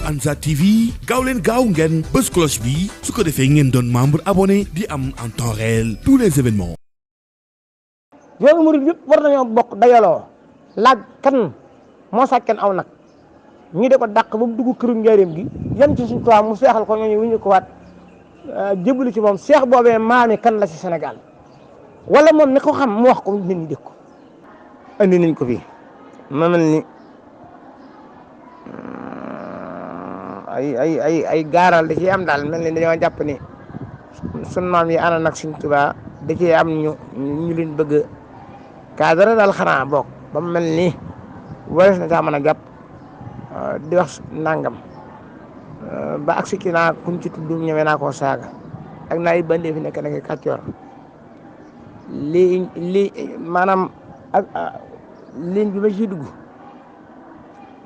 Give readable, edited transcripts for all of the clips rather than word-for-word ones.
Ansar TV gaaw leen gaaw ngeen bës cloche bi su ko defee ngeen doon membre abonné di am en temps réel tous les événements. yoonu murid yëpp war nañoo bokk dajaloo laaj kan moo sàkken aw nag ñi de ko dàq ba mu dugg këru njaareem gi yem ci suñu tubaab mu seexal ko ñooñu wuñu ko waat jébbalu ci moom seex boobee maami kan la ci Sénégal wala moom mi ko xam mu wax ko nit ñi dégg ko andi nañ ko fii ma mel ni ay gaaral da ciy am daal mel ni dañoo jàpp ni sun maam yi ànd nag suñ tubaab da ciy am ñu leen bëgg cadre daal xanaa bokk ba mu mel ni warees na caa mën a jàpp di wax nangam ba agsi ci naa kuñ ci tudd ñëwee naa koo saaga ak naa yi bandee fi nekk nag kàccoor lii maanaam ak ligne bi ma ciy dugg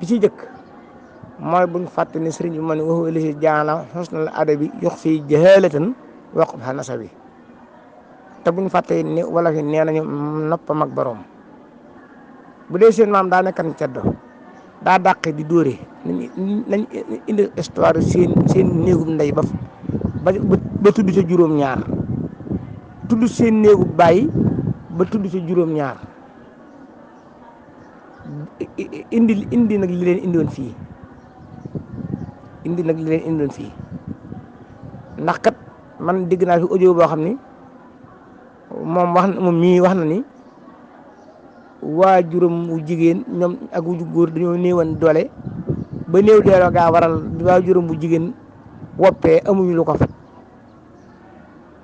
bi ci jëkk mooy buñ fàtte ni sëriñ bi ma ne waxu li si jaana xusnal adabi yox fii jahalatan waqub xa nasabi te buñ fàtte ni wala fi nee nañu noppam ak borom bu dee seen maam daa nekkan ceddo daa dàqe di dóore nañ indi histoire seen néegum ndey ba tudd ca juróom-ñaar tudd seen néegum baay ba tudd ca juróom-ñaar indi nag li leen indiwoon fii ndax kat man dégg naa fi audio boo xam ni moom mii wax na ni waajuram wu jigéen ñoom ak wu góor dañoo néewan doole ba néew doole gaa waral waajuram bu jigéen woppee amuñu lu ko faj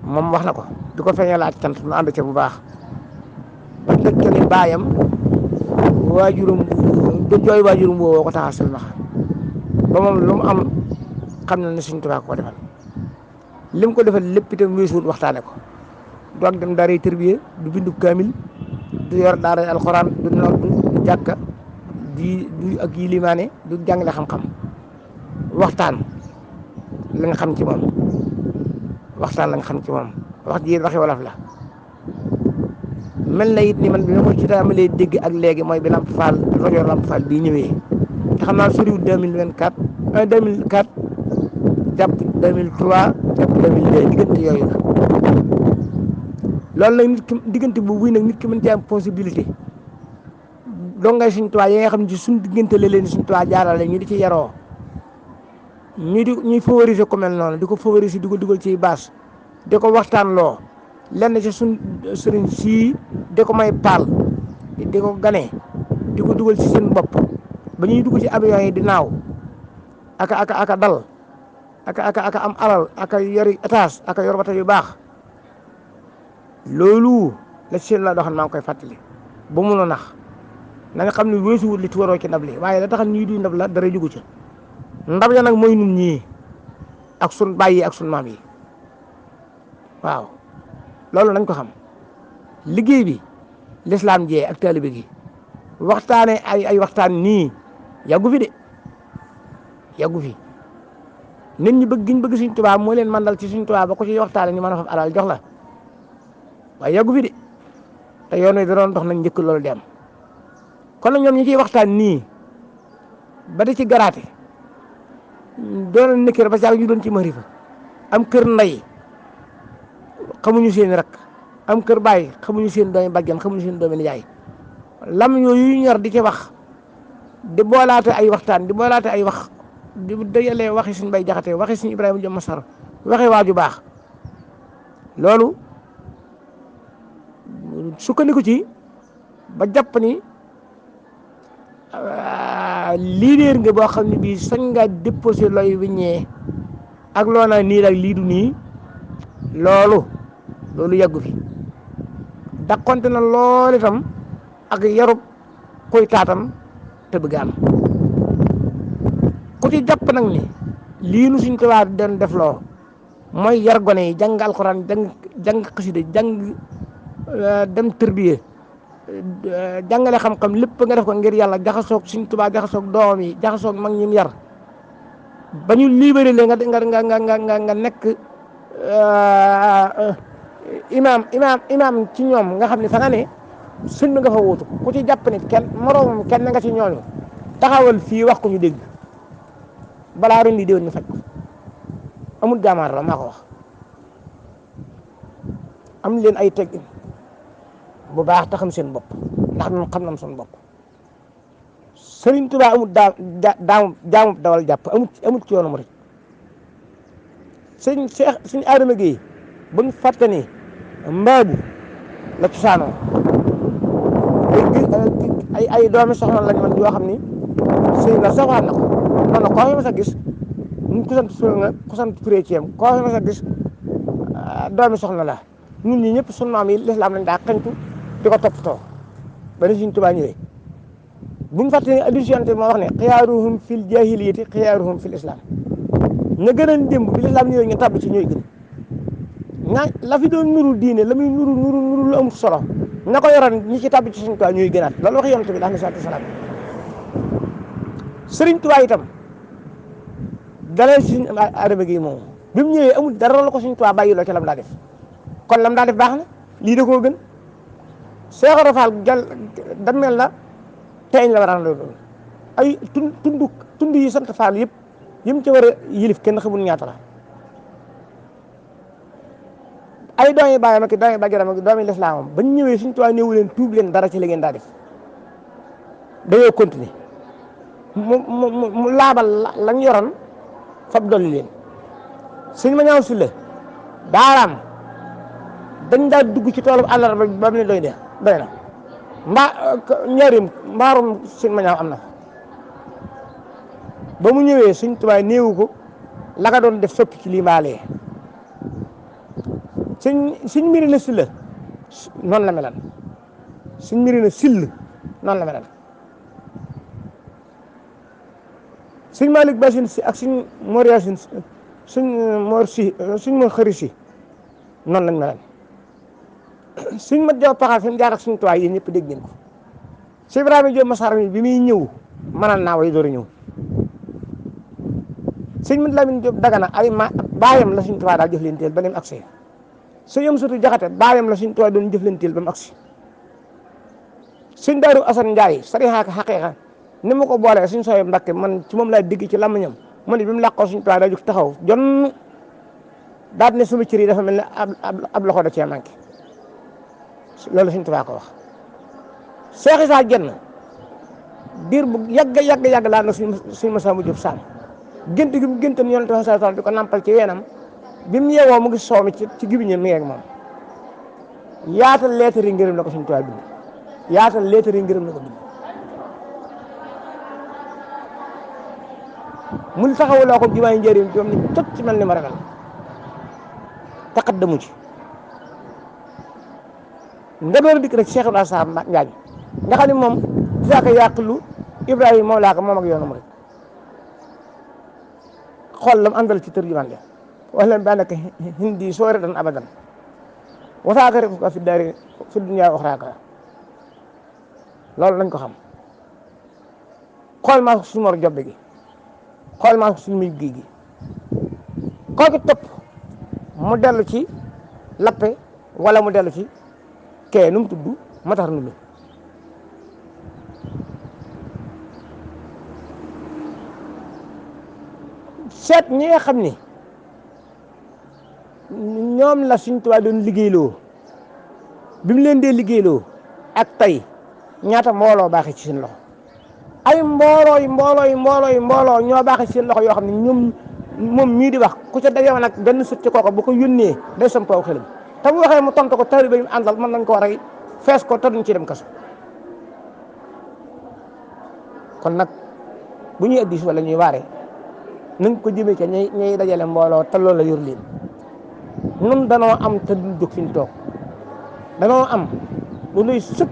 moom wax na ko di ko feeñal ak cant nu ànd ca bu baax ba dëkk ni baayam waajuram woo ko tax a silmaxa ba moom lu mu am xam na ne Sëriñ Tuubaa ko defal lim ko defal lépp itam weesuwul waxtaane ko du ak dem daaray tërbiye du bindu kaamil du yor daaray alxuraan du noddu du jàkka du ak yi limaane du jàngale xam-xam waxtaan la nga xam ci moom wax ji waxi wolof la mel na it ni man bi ma ko ci tàmbalee dégg ak léegi mooy bi Lamp Fall rajo Lamp Fall bii ñëwee te xam naa soriwul 2004 jàpp 2003 jàpp 2002 diggante yooyu la loolu nag nit ki diggante boobu nag nit ki mën ci am possibilité doo ngay Sëriñ Tuubaa yi nga xam ne ci suñ diggante la leen Sëriñ Tuubaa jaarale ñu di ci yaroo ñuy favoriser ku mel noonu di ko favoriser di ko dugal ci bâche di ko waxtaan loo lenn ci suñ sëriñ sii di ko may paal di ko ganee di ko dugal ci seen bopp ba ñuy dugg ci avion yi di naaw aka dal aka am alal aka yori étage aka yor wata yu baax loolu la seen la doxan maa ngi koy fàttali ba mun a nax na nga xam ne weesuwul li tuwaroo ci ndab li waaye la taxan ñuy duy ndab la dara jugu ca ndab ya nag mooy nun ñii ak sun baay yi ak sun maam yi waaw loolu nañ ko xam liggéey bi lislaam jee ak taalibe gi waxtaane ay waxtaan nii yàggu fi nit ñi giñ bëgg Sëriñ Tuubaa moo leen mandal ci Sëriñ Tuubaa ba ko ci waxtaane ñu mën a fab alal jox la waaye yàggu fi de te yoon wi da doon dox nañ njëkk loolu dem kon nag ñoom ñi ciy waxtaan nii ba di ci garaate doon nekkee ba saa ñu doon ci marifa am kër ndey xamuñu seen rak am kër baay xamuñu seen doomi bàjjan xamuñu seen doomi nijaay lam yooyu ñor di ci wax di boolaate ay waxtaan di boolaate ay wax di dajalee waxi suñ bay jaxate waxi suñ Ibrahima Jom Masar waxi waaju baax loolu sukkandiku ci ba jàpp ni leader nga boo xam ne bii sañ nga déposé looy wiññee ak loo naa nii ak lii du nii loolu yàggu fi daqonte na loolu itam ak yarub koy taatam te bëgg am ku ci jàpp nag ni lii nu Sëriñ Tuubaa doon def loo mooy yar gone yi jàng alxuraan jàng xasida jàng dem tërbiye jàngale xam-xam lépp nga def ko ngir yàlla jaxasoog Sëriñ Tuubaa jaxasoog doomam yi jaxasoog mag ñim yar ba ñu libéré le nga nekk imaam ci ñoom nga xam ne fa nga ne sëñ bi nga fa wuutu ku ci jàpp ni kenn moroomam kenn nga ci ñooñu taxawal fii wax ko ñu dégg balaa ren di déwén ñu faj ko amul jaamaar la maa ko wax. am leen ay teggin bu baax te xam seen bopp ndax ñun xam nañ seen bopp Sëriñ Tuubaa amul jaamu dawal jàpp amul ci yoonu murit sëñ Adama Gueye buñ fàtte ni mbaabu la cosaanoo ay doomi soxna lañ man yoo xam ni sëñ la sax waxaat na ko man na koo fi mas a gis ku sant Suuna nga ku sant Chrétien koo fi mas a gis doomi soxna la ñun ñi ñëpp sunu maam yi lislaam lañ daa xañtu di ko toppatoo ba ni Sëriñ Tuubaa ñëwee buñ fàtte ni hadiis Yonent bi moo wax ne xiyaaruhum fil jaahiliyati xiyaaruhum fil islam ña gën a démb bi lislaam ñëwee ñu tabb ci ñooy gën la fi doon nuru diine la muy nuru lu amul solo ña ko yoroon ñi ci tabb ci Sëriñ Tuubaa ñooy gënaat loolu wax Yonent bi alayhi salaatu wa salaam Sëriñ Tuubaa itam dalay Sëriñ Adama Gueye moom bi mu ñëwee amul dara la ko Sëriñ Tuubaa bàyyi loo ci lam daa def kon lam daa def baax na lii da koo gën Seex Ibra Faal dammel la teeñ la waraan loolu ay tund yi sant Faal yëpp yim ci war a yilif kenn xamul ñaata la ay doomi baayam ak doomi bàjjanam ak doomi lislaamam bañ ñëwee Sëriñ Tuubaa néewu leen tuub leen dara ci li ngeen daa def dañoo continuer mu laabal lañ yoroon fab dolli leen sëñ ma ñaaw si la daaraam dañ daa dugg ci toolu àllarba ba mu ne doy na mbaarum sëñ ma ñaaw am na ba mu ñëwee Sëriñ Tuubaa néewu ko la nga doon def soppi ci lii mbaalee suñ mbiri na silla noonu la melan suñ mbiri na sill noonu la melan suñ Malick Basin si ak suñ Mor Yaasin suñ Mor Xëri si noonu lañ melan suñ mat jow paxal fi mu jaar ak Sëriñ Tuubaa yéen ñëpp dégg ngeen ko si Ibrahima Jóob Masar mi bi muy ñëw mënal naa way door a ñëw sëñ Mat Lamin Jóob Dagana baayam la Sëriñ Tuubaa daal jëflanteel ba dem agsi sëñ Amsatu Jaxate baayam la Sëriñ Tuubaa doon jëflanteel ba mu agsi sëñ Daaru Asan Njaay sariixa ak xaqiiqa ni ma ko boolee suñ sooy Mbàkke man ci moom laa digg ci làmmiñam mu ne bi mu làqoo Sëriñ Tuubaa daa jóg taxaw jon daal ne sama cër yi dafa mel ne ab loxo da cee manqué loolu Sëriñ Tuubaa ko wax Seex Isaa Jenn diir bu yàgg laa na suñ Masaamu Jóob Saam gént gi mu géntoon Yonent bi sallallahu alayhi wa sallam di ko nampal ci weenam bi mu yeewoo mu ngi soow mi ci gibiñam mi ngi ak moom yaatal leetari ngërëm la ko Sëriñ Tuubaa bind yaatal leetari ngërëm la ko bind mu taxawuloo ko jumaay njëriñ joom ni tot ci mel ni ma ragal taqaddamu ci nga door a dikk rek Cheikh Ibrahima Sarr Njaañ nga xam ne moom saaka yàqlu Ibrahima moom laa ko moom ak yoonu mu rek xool lam àndal ci tërjumaan ja wax leen ba nekk hindi soore dan abadan wasaaka rek ko fi daari fi dunya waxraaka loolu lañ ko xam xool maa suñu mor jobbe gi xool maa suñu muy gi kooku topp mu dellu ci lappe wala mu dellu ci kee nu mu tudd matar nu lu seet ñi nga xam ni ñoom la Sëriñ Tuubaa doon liggéeyloo bi mu leen dee liggéeyloo ak tey ñaata mbooloo baaxee ci seen loxo ay mbooloo ñoo baaxee ci seen loxo yoo xam ne ñoom moom mii di wax ku ca dajewoon nag benn sut ci kooku bu ko yónnee day sam kaw xelam te bu waxee mu tontu ko taalibe yi àndal mën nañ koo rey fees ko te duñ ci dem kaso kon nag bu ñuy addis wala ñuy waare nañ ko jëmee ca ñay dajale mbooloo te loolu la yor leen nun danoo am te duñ jóg fi ñu toog danoo am lu nuy sut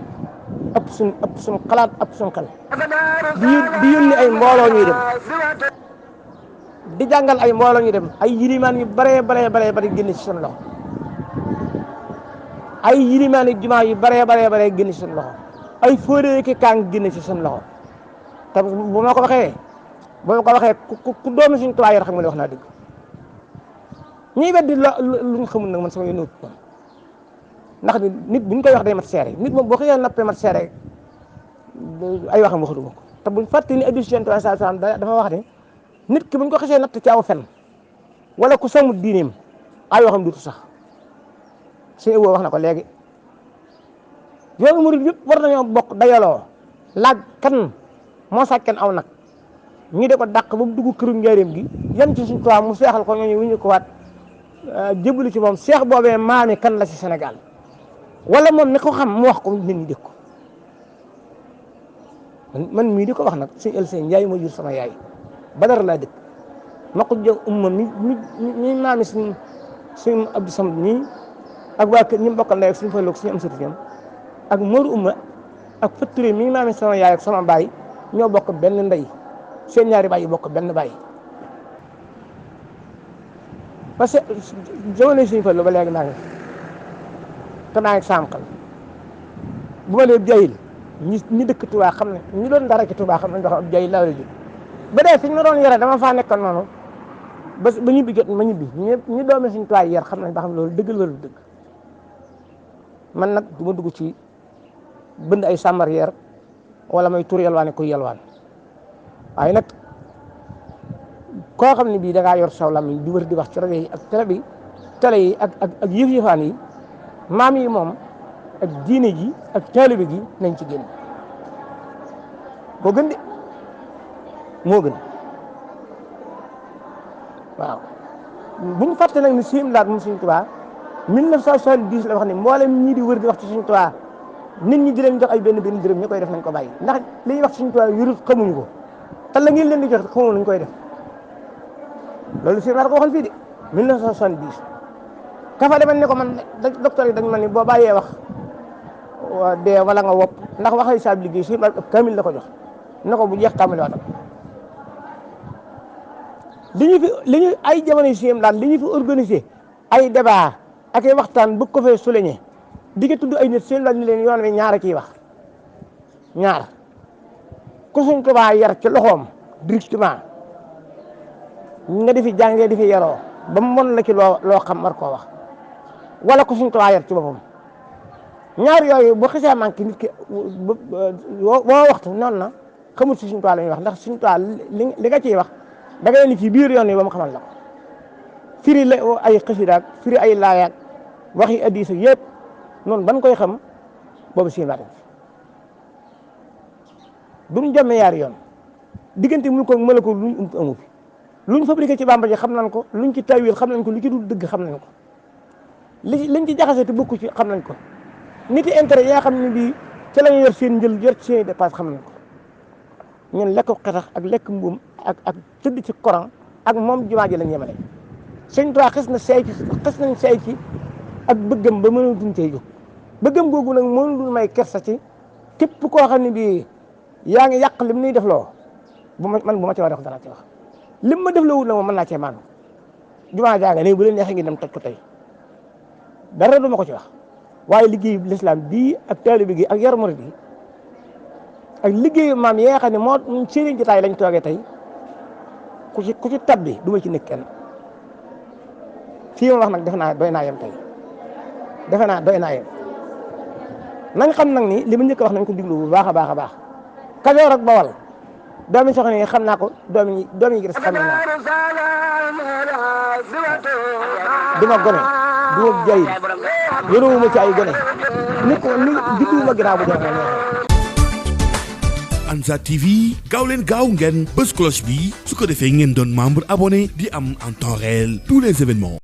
ëpp suñ xalaat ëpp suñ xel di yónni ay mbooloo ñuy dem di jàngal ay mbooloo ñuy dem ay yilimaan yu bare génn ci seen loxo ay yilimaan yu jumaa yu bare génn ci seen loxo ay fóodee ki kaang génn ci seen loxo te bu ma ko waxee ku doomi Sëriñ Tuubaa yor xam nga ne wax naa dëgg ñuy weddi luñ xamul nag man sama yoon moom ndax nit buñ koy wax day mat seere nit moom boo xëyee nappee mat seere ay waxam waxatuma ko te buñ fàtte ni hadiis Yonent bi sallallahu alayhi wa sallam dafa wax ne nit ki buñ ko xasee natt ci aw fen wala ku samut diineem ay waxam duutu sax suñu ëwoo wax na ko léegi yoonu murid yëpp war nañoo bokk dayaloo laaj kan moo sàkken aw nag ñi de ko dàq ba mu dugg këru njaareem gi yem ci suñu Tuubaa mu seexal ko ñooñu wuñu ko waat jébbalu ci moom seex boobee maami kan la ci Sénégal wala moom mi ko xam mu wax ko nit ñi dégg ko man mii di ko wax nag suñu El Sène Ndiaye moo jur sama yaay Badar laa dëkk ma ko jóg umma mi maami suñu Abdou Samad nii ak waa kër ñi bokkal ndey ak suñu fayloog suñu am sati ñoom ak Modou Umma ak Faturé mi maami sama yaay ak sama baay ñoo bokk benn ndey seen ñaari baay yi bokk benn baay parce que jamono suñu fayloog ba léegi naa ngi te naa ngi saam xel bu ma leen jayil ñi dëkk Touba xam ne ñi doon dara ci Touba xam ne ndax ab jayil laa la jóg ba dee fi ñu ma doon yore dama faa nekkoon noonu ba ñibbi jot ma ñibbi ñi doomi suñu Touba yar xam nañ ba xam loolu dëggal wala dëgg man nag du ma dugg ci bënd ay sàmmarière wala may tur yalwaane kuy yalwaan waaye nag koo xam ne bii da ngaa yor saw làmmiñ di wër di wax ci rajo yi ak télé yi ak yëf-yëfaan yi maam yi moom ak diine ji ak taalibe gi nañ ci génn moo gën de moo gën waaw buñ fàtte nag ni Sëñ Laat mu Sëñ Tuubaa 1970 la wax ni mboolem ñii di wër di wax ci Sëñ Tuubaa nit ñi di leen jox ay benn dërëm ñi koy def nañ ko bàyyi ndax li ñuy wax ci Sëñ Tuubaa yurut xamuñu ko te la ngeen leen di jox xamuñu nañ koy def loolu Sëñ Laat ko waxoon fii de 1970 kafa demal ne ko man docteur yi dañ ma ni boo bàyyee wax dee wala nga wopp ndax waxay saab liggéey Sëñ Laat kamil la ko jox ne ko bu jeex kamil waatam li ñu ay jamono yi Sëñ Laat li ñu fi organisé ay débat ak ay waxtaan bu ko fee souligné di nga tudd ay nit Sëñ Laat ni leen yoon wi ñaar a ciy wax ñaar ku Sëñ Tuubaa yar ci loxoom directement nga di fi jàngee di fi yaroo ba mu mën la ci loo xam war koo wax wala ku Sëñ Tuubaa yar ci boppam ñaar yooyu bu xisee manqué nit ki woo waxtu noonu na xamul si Sëñ Tuubaa la ñuy wax ndax Sëñ Tuubaa li nga ciy wax da ngay ni ci biir yoon wi ba mu xamal la ko firi la ay xasidaak firi ay laayaak waxi hadiis yëpp noonu ban koy xam boobu Sëñ Laat duñ jàmme yaari yoon diggante mu ko mala ko luñ amu fi luñ fabriqué ci Bàmba ji xam nañ ko luñ ci tawil xam nañ ko lu ci dul dëgg xam nañ ko liñ ci jaxase te bokku ci xam nañ ko nit yi intérêt yi nga xam ne bii ci lañu yor seen njël yor ci seen dépense xam nañ ko ñun lekk xetax ak lekk mbuum ak tëdd ci Coran ak moom jumaa ji lañ yemale Sëñ Tuubaa xes nañ say ci ak bëggam ba mënatuñ cee jóg bëggam googu nag mënul may kersa ci képp koo xam ne bii yaa ngi yàq lim nuy def loo bu ma ci war a wax dara ci wax lim ma def loo wut nag moom mën naa cee maanu jumaa jaaga ne bu leen neexee ngi dem toj ko tey dara du ma ko ci wax waaye liggéeyu lislaam bii ak taalibe gi ak yar murid yi ak liggéeyu maam yi nga xam ne moo sëriñ jotaay lañ toogee tey ku ci tabbi du ma ci nekk kenn fii ma wax nag defe naa doy naa yem tey defe naa doy naa yem nañ xam nag ni li ma njëkk a wax nañ ko diglu bu baax a baax a baax Kajoor ak Bawal doomi soxna yi xam naa ko doomi yi gis xam naa du ma gone du ma jayil yorewuma ci ay gone ni judduwuma ginnaaw bu joxe Ansar TV gaaw leen gaaw ngeen bës cloche bi su ko defee ngeen doon membre abonné di am en temps réel tous les événements